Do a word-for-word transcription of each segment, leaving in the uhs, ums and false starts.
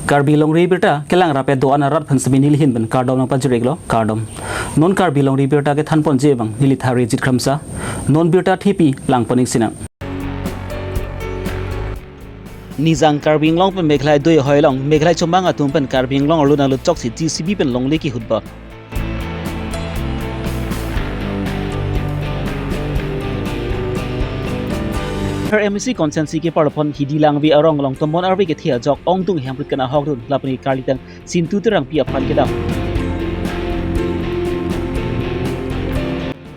Karbi Longri Abirta kelang rapet do-an arat aphan semi nelihin pen kardom nangpajir-iklo, kardom. Non Karbi Longri Abirta kethanponji abang neli Tharijit Kramsa. Non birta thepi langpon-ik sinang. Nijang Karbi Anglong pen Meghalaya adui ahoi along, Meghalaya chomang atum pen Karbi Anglong arlo nangluchok si J C B pen longle kihut bom. Her M A C constituency keparlopon Hidi Langve arong along tomon arve kethe ajok Ongdung Hemrit kenahokdun lapen karlitang Sintu Terangpi aphan kedam.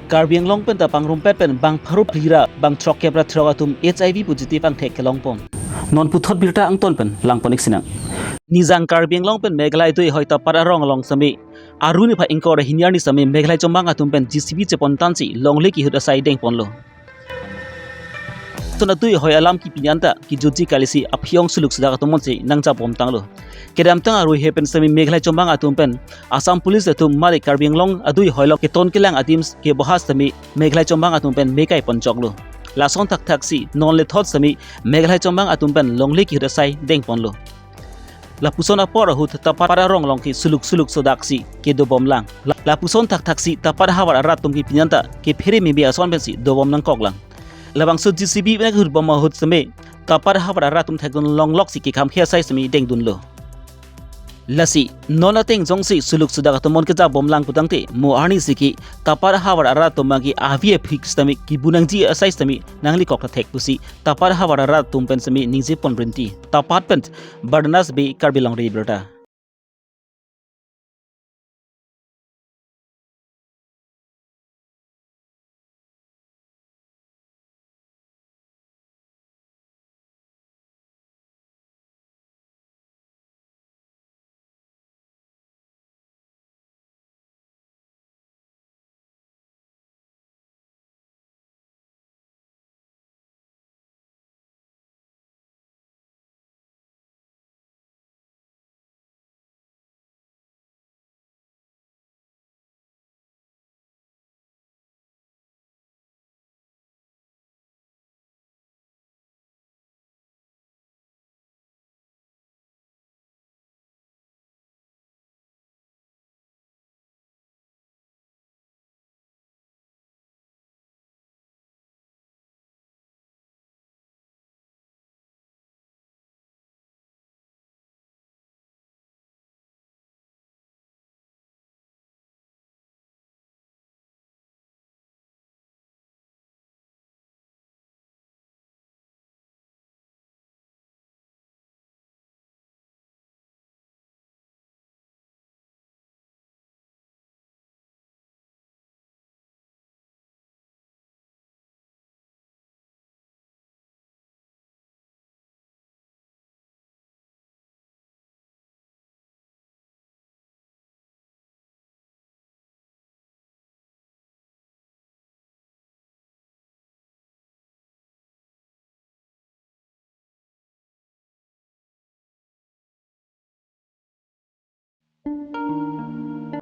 Karbi Anglong pen ta pangrumpet pen bang pharo phli ra bang throkkep ra throk atum H I V positive angthek kelongpon. Non puthot birta angton pen langpon-ik sinang. Nijang Karbi Anglong pen Meghalaya adui ahoi Tapat arong along semi arni pha ingkoi ra hini arni semi Meghalaya chomang atum pen J C B chepontan si longle kihut asai dengponlo. Ton adui ahoi alam kipini anta kijutji kali si aphi-ong suluk sudak atum monsi nangjap bomtanglo. Kedamtang arui he pen semi Meghalaya chomang atum pen Assam Police atum mari Karbi Anglong adui ahoi along keton kelang adim kebohas semi Meghalaya chomang atum pen mekai ponchoklo. Lason thakthak si non lethot semi Meghalaya chomang atum pen longle kihut asai dengponlo. Lapuson apor ahut Tapat arong along ke suluk suluk sudak si kedobom lang. La-, lapuson thakthak si Tapat ahavar arat atum kipini anta kephere meme ason pensi dobom nangkok lang. Labangso J C B pen ahut bom ahut semi Tapat ahavar arat atum thekdun longlok si kekham khe asai semi dengdunlo. Lasi non ateng jongsi suluk sudak atum mon kejap bom lang putangte mo arni si ke Tapat ahavar arat atum abang ke avi aphi sitame kibu nangji asai sitame nangli kok ta thek pusi Tapat ahavar arat atum pen semi ningje pon rinti. Tapat pen Bardanas Bey, Karbi Longri Abirta.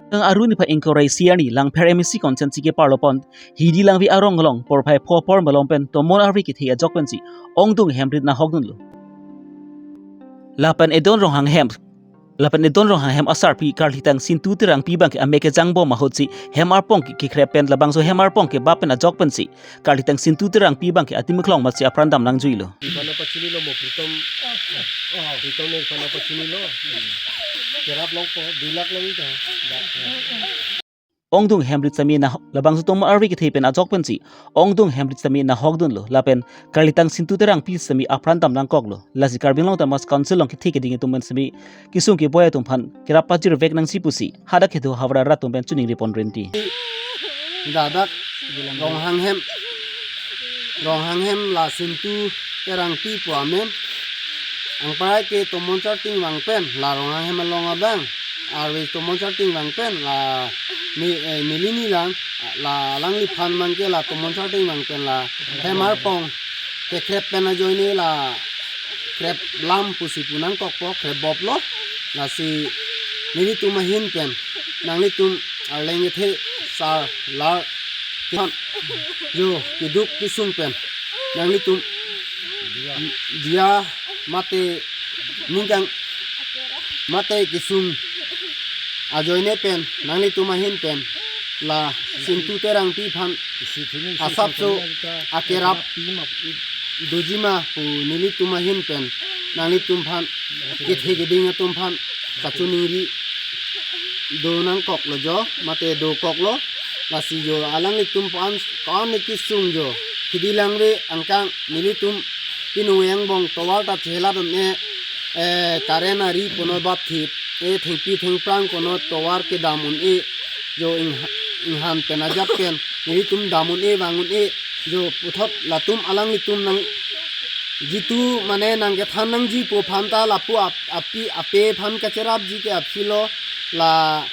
Nang arni pha ingkoi ra isi arni Langpher M A C constituency keparlopon Hidi Langve arong along porphai pho apor malom pen tomon arve kethe ajok pensi Ongdung Hemrit nahokdunlo. Lapen edon Ronghang hem, lapen edon Ronghang hem asarpi karlitang Sintu Terangpi abang ke amek kejang bom ahut si hem arpong ke, kekrep pen labangso hem arpong kebap pen ajok pensi karlitang Sintu Terangpi abang ke atim keklong amatsi apran dam nangjuilo. Ipano pachinilo mo Pritom. Pritom ne ipano pachinilo. Kerap longpo, dui lakh long ita. Ongdung Hemrit sitame na labangso tomon arve kethe pen ajok pensi Ongdung Hemrit sitame nahokdunlo lapen karlitang Sintu Terangpi sitame apran dam nangkoklo. Lasi Karbi Anglong Autonomous Council along kethe keding atum pen sitame kesung keboi atum aphan kerap pajirvek nangji pusi hadak kedo havar arat atum pen choningri pon rinti. Ladak Ronghang hem, Ronghang hem la Sintu Terangpi pu amen. Angprai ke tomon charting vang pen la Ronghang hem along abang arve tomon charting vang pen la ni, eh, neli nilang la alangliphan abang ke la tomon charting vang pen la hem arpong kekrep pen ajoine la krep lam pusi pu nangkokpo, krep boplo. Lasi nelitum ahin pen nanglitum arleng kethe sar lar khan yo keduk kesung pen nanglitum diya mate ningkang mate kesung ajoine pen nanglitum ahin pen la Sintu Terangpi aphan asapso akerap dojima pu nelitum ahin pen nanglitum aphan kethe keding atum aphan kachiningri do nangkoklo jo, mate dokoklo. Lasi jo alanglitum aphan ko-an kesung jo hidi langve angkang nelitum pinu angbong tovar ta cheladun e, eh, current ari puno bap thip e, thengpi thengphrang puno tovar kedam un-e jo ing-, inghan pen ajat pen nelitum dam un-e, vang un-e jo puthot latum alanglitum nang jitu mane nangkethan nangji pu aphan ta lapu ap-, api ape aphan kacherapji ke aphi lo, la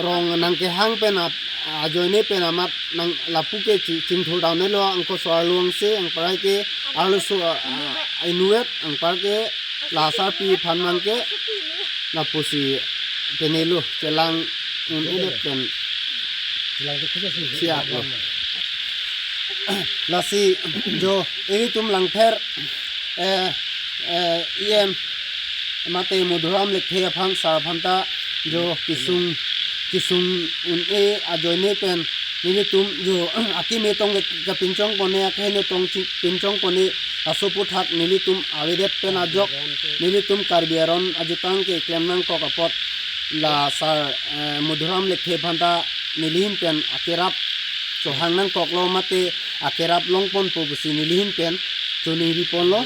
rong nangkehang pen ap-, ajoine pen amat nang lapu ke chi-, chingthur down lo, angko so arlo angse, angpar ke arloso, ah, ah, inutvet, angpar ke la sarpi aphan mang ke lapusi penelo chelang un-e pen siak lo. Lasi jo ilitum Langpher, eh, eh, E M mate Madhuram Lekthe aphan sar aphan ta jo kesung, kesung un-e ajoine pen nelitum jo akeme tong ke kapinchong pone, akeheno tong chi-, pinchong pone, laso aphuthak nelitum avedet pen ajok nelitum Karbi aron ajutang keklem nangkok apot la sar, eh, Madhuram Lekthe aphan ta nelihin pen akerap chohang nangkoklo mate akerap longponpo pusi nelihin pen chiningri ponlo.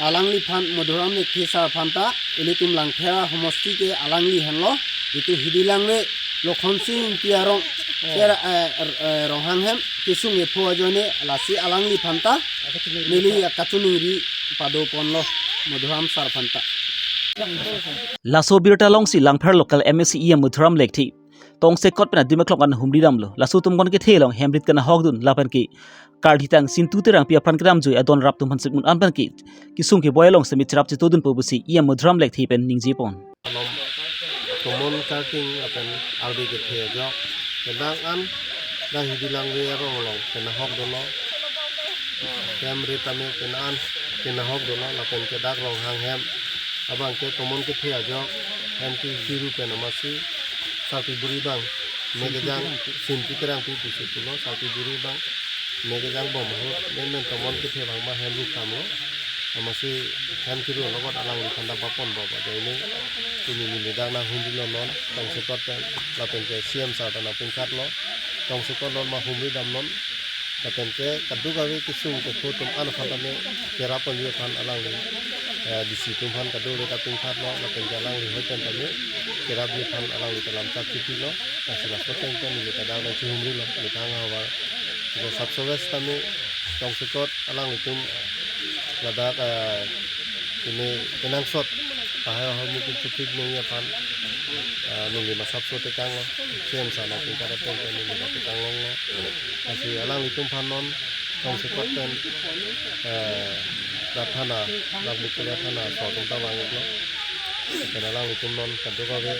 Alangliphan Madhuram Lekthe sar aphan ta ilitum Langpher ahomosti ke alangli henlo, itum hidi langve Lokhon Sing Ingti arong ke, eh, eh, Ronghang hem kesung epho ajoine lasi alangliphan ta neli kachiningri pado ponlo Madhuram sar aphan ta. Laso abirta alongsi Langpher local M A C E M Madhuram Lekthe tongsekot pen adim aklong an humri damlo. Laso atum kon kethe along hem rit kenahok dun lapen ke karditang Sintu Terangpi apran kedam jui adon rap atum aphan sik mun an pen ke kesung keboi along semi cherap chitudunpo pusi E M Madhuram Lekthe pen ningje pon. Tomon karting lapen arve kethe ajok kedang an dak hidi langve arong along kenahok dolo. Hem rit tame pen an kenahok dolo lapen ke dak Ronghang hem abang ke tomon kethe ajok hem ke hiru pen amatsi sarpi buri abang ne kejang, Sintu Terangpi pusi pulo, sarpi buri abang ne kejang bom ahut men men tomon kethe abang ma hem ru kamlo. Amatsi hem kiru logot alangliphan ta paponpo ba dei ne. Pini neli dak nanghumrilo non tongsekot pen lapen ke C M sar ta nangpingkhatlo tongsekot non ma humri dam non. Lapen ke kadokave kesung kepho atum an aphan tame kerap ponji aphan alangli, eh, D C atum aphan kadokave ta pingkhatlo lapen ke alangli hoi pen tame kerapji aphan alangli ta lamchak chipilo. Lasi laso ateng pen neli ta dak nangchihumrilo methang ahavar. Ke sap sowes tame tongsekot alanglitum ladak, eh, pini kenangsot tahai ahormu kechupik nangji aphan, eh, neli ma sapso tekanglo, C M sar nangpingkhat ateng pen neli ta tekang longlo. Lasi alanglitum aphan non tongsekot pen, eh, rat thana, rat Bokolia thana so atum ta vang-iklo. Pen alanglitum non kadokave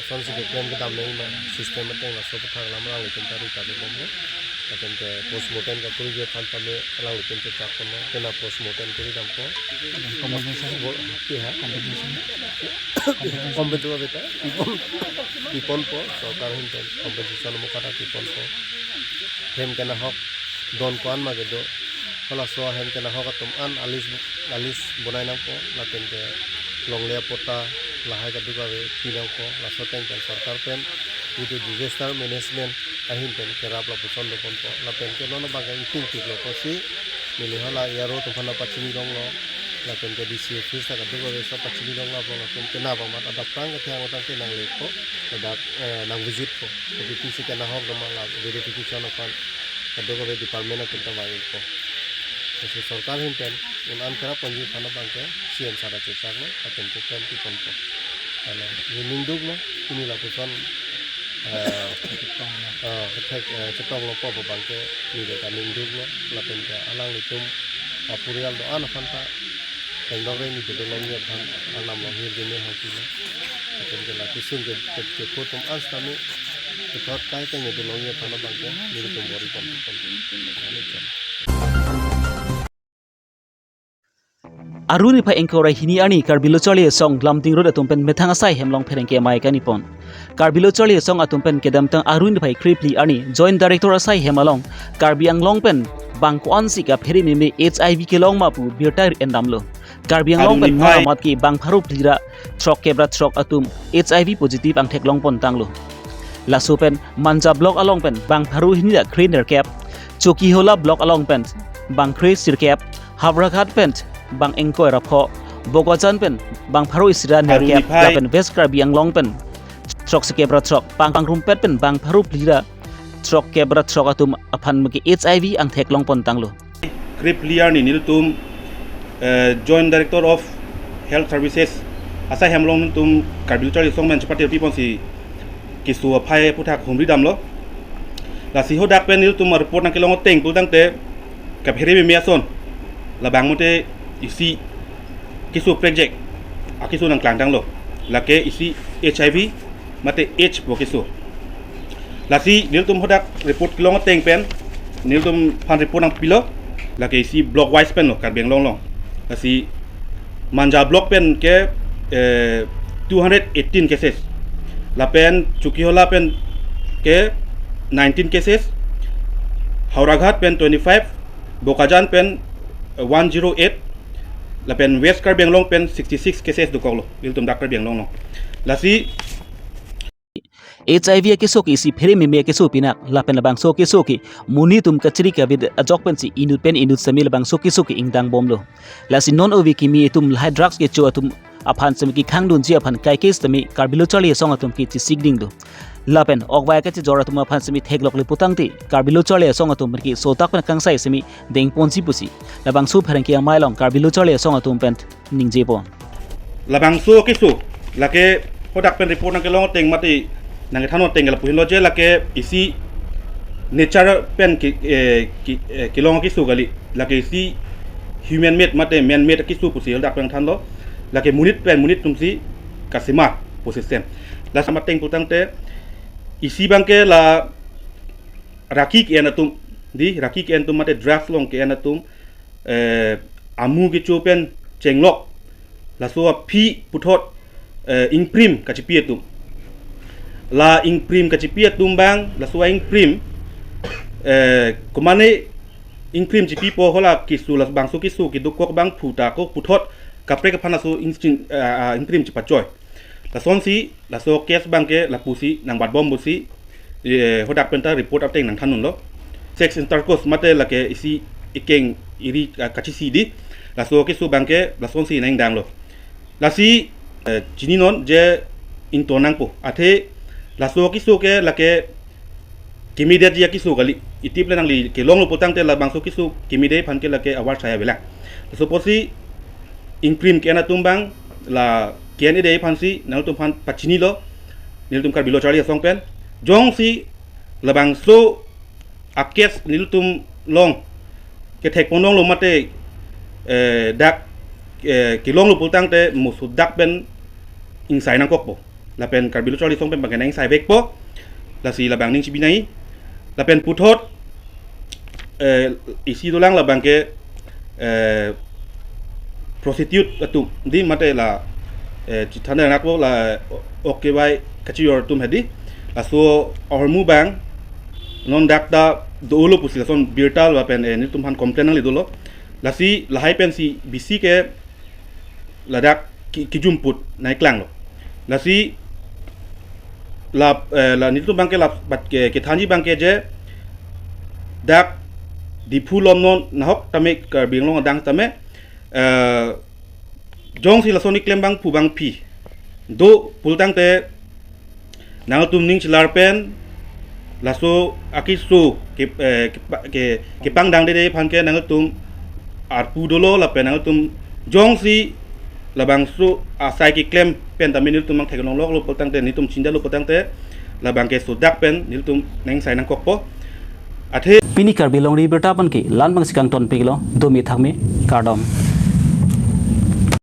sonsi keklem kedam nangji ma system ateng laso aphuthak alam alanglitum ta ri ta bomlo. Lapen ke postmortem kakuriji aphan tame alanglitum chechak ponlo. Kena postmortem kuri dampo. Compensation. Bo-, ki ha? Compensation. Compensation. Compensation beta. Pipon, piponpo. Sorkar ahin pen compensation amukat piponpo. Hem kenahok don ko-an ma kedo. Halaso hem kenahok atum an a-list, a-list bonai nangpo. Lapen ke longle apatta lahai kadokave pi nangpo. Laso ateng pen sorkar pen itum disaster management ahin pen kerap lapuson doponpo. Lapen ke non abang ke ingtingpiklo pusi neli hala E R O atum aphan pachini longlo. Lapen ke D C office ta kadokave so pachini longlo, abang atum kena amat adap tang kethe angtang ke nanglekpo. Ladak, eh, nangvisitpo. Kopi pisi kenahok doma la verification aphan kadokave department atum ta vang-ikpo. Lasi sorkar ahin pen un-an kerap ponji aphan abang ke C M sar ta chechaklo, lapen ke klem piponpo. Hala, neli ningduklo, pini lapuson, eh, eh, kethek, eh, chetonglo pu abang ke neli ta ningduklo, lapen ke alanglitum apurial do-an aphan ta tengdok reng neli dolongji aphan arnam along hirjume hangpilo. Lapen ke la kesung ke, ke, kepho atum an sitame kethot kai teng dolongji aphan abang ke nelitum bor-i pon, pon. Aru niphai ingkoi ra hini arni Karbi Lo Charli Asong Lumding Road atum pen methang asai hem along pherangke amei kaningje pon. Karbi Lo Charli Asong atum pen kedamtang Aru niphai krephli arni Joint Director asai hem along Karbi Anglong pen bang ko-an si kaphere meme H I V kelong ma pu birta endamlo. Karbi Anglong pen Aru niphai non amat ke bang pharo phli ra throk kep ra throk atum H I V positive angthek long pon tanglo. Laso pen Manja Block along pen bang pharo hini ra kre nerkep, Chokihola Block along pen bang kre sirkep, Howraghat pen bang ingkoi ra pho, Bokajan pen bang pharo isi ra Aru nerkep, niphai. Lapen West Karbi Anglong pen throk sikep ra throk, Pang Pangrumpet pen bang pharo phli ra throk kep ra throk atum aphan meke H I V angthek long pon tanglo. Krephli arni nelitum, eh, Joint Director of Health Services asai hem along nelitum Karbi Lo Charli Asong men chepate pi pon si keso aphai aphuthak humri damlo. Lasi hadak pen nelitum report nangkelong ateng pulotangte kaphere meme ason labang mate isi keso project akeso nangklang tanglo. Lake isi H I V mate AIDS pu keso. Lasi nelitum hadak report kelong ateng pen nelitum aphan report nangpilo, lake isi block wise pen lo Karbi Anglong along. Lasi Manja Block pen ke, eh, two hundred eighteen cases. Lapen Chokihola pen ke nineteen cases. Howraghat pen twenty-five. Bokajan pen, eh, one zero eight. Lapen West Karbi Anglong pen sixty-six cases dokoklo. Nelitum dak Karbi Anglong along. Lasi H I V akeso ke isi phere meme akeso pinak, lapen labangso akeso ke monit atum kachiri kavit ajok pensi inut pen inut sitame labangso akeso ke ingdang bomlo. Lasi non ove kimi atum lahai drugs kecho atum aphan sitame kekhang dunji aphan kaiketa sitame Karbi Lo Charli Asong atum ke chesik dingdo. Lapen okvai kachejor atum aphan sitame theklokle pulotangte Karbi Lo Charli Asong atum ke sodak pen kangsai sitame deng ponji pusi labangso pherangke amei along Karbi Lo Charli Asong atum pen ningje pon. Labangso akeso lake hadak pen report nangkelong ateng mate nangkethan ateng ke lapu henlo je lake isi nature pen ke, eh, ke, eh, kelong akeso kali, lake isi human made mate man made akeso pusi hadak pen thanlo, lake monit pen monit atum si kasemar pu system. Lasi amat ateng pulotangte isi abangke la raki ke-en atum, dei, raki ke-en atum mate drugs along ke-en atum, eh, amu kecho pen chenglok, laso aphi puthot, eh, ingprim kachipi atum. La ingprim kachipi atum abang, laso aingprim, eh, komane ingprim chipipo, hala keso, labangso keso kedokok abang phuta ko puthot kaprek aphan laso ingprim, eh, ah, ingprim chepachoi. Lasonsi laso case abangke lapusi nangbatbom pusi, eh, hadak penta report ateng nangthan unlo. Sex intercourse mate lake isi ekeng eri, ah, kachisi dei, laso keso abangke lasonsi nangdanglo. Lasi, eh, chininon je ingtonangpo. Athe laso keso ke lake kemedetji akeso kali, itip le nangli kelonglo pulotangte labangso keso kemede aphan ke lake avar saya avelang. Laso apotsi ingprim ke-en atum abang la ke-en-edet aphansi nangtum aphan pachinilo, nelitum Karbi Lo Charli Asong pen. Jongsi labangso a-case nelitum along kethek ponlonglo mate, eh, dak, eh, kelonglo pulotangte mo sodak pen ingsai nangkokpo. Lapen Karbi Lo Charli Asong pen abangke nang ingsai vekpo. Lasi labang ning chibi nai. Lapen puthot, eh, isi dolang labangke, eh, prostitute atum dei mate la, eh, chithan nangpo la okevai kachijor atum hedi. Laso ahormu abang non dak ta dolo pusi lason birta lapen, eh, nelitum aphan complain nangli dolo. Lasi lahai pensi bisi ke ladak ki-, kijumput nangklanglo. Lasi la, eh, la nelitum abangke lapu ke, kethanji abangke je dak Diphu lom non nahok tame Karbi Anglong adang tame, eh, jongsi lason keklem abang phu abang phi do pulotangte nangtum ning chelar pen laso akeso ke, eh, kepa-, ke, kepangdangdedet aphan ke nangtum arpu dolo lapen nangtum jongsi labangso asai keklem pen tame nelitum nangtheklongloklo pulotangte nelitum chindalo pulotangte labangke sodak pen nelitum nang ingsai nangkokpo. Athe pini Karbi Longri Abirta abangke la-an abangsi kangton pilo, dome thakme, kardom.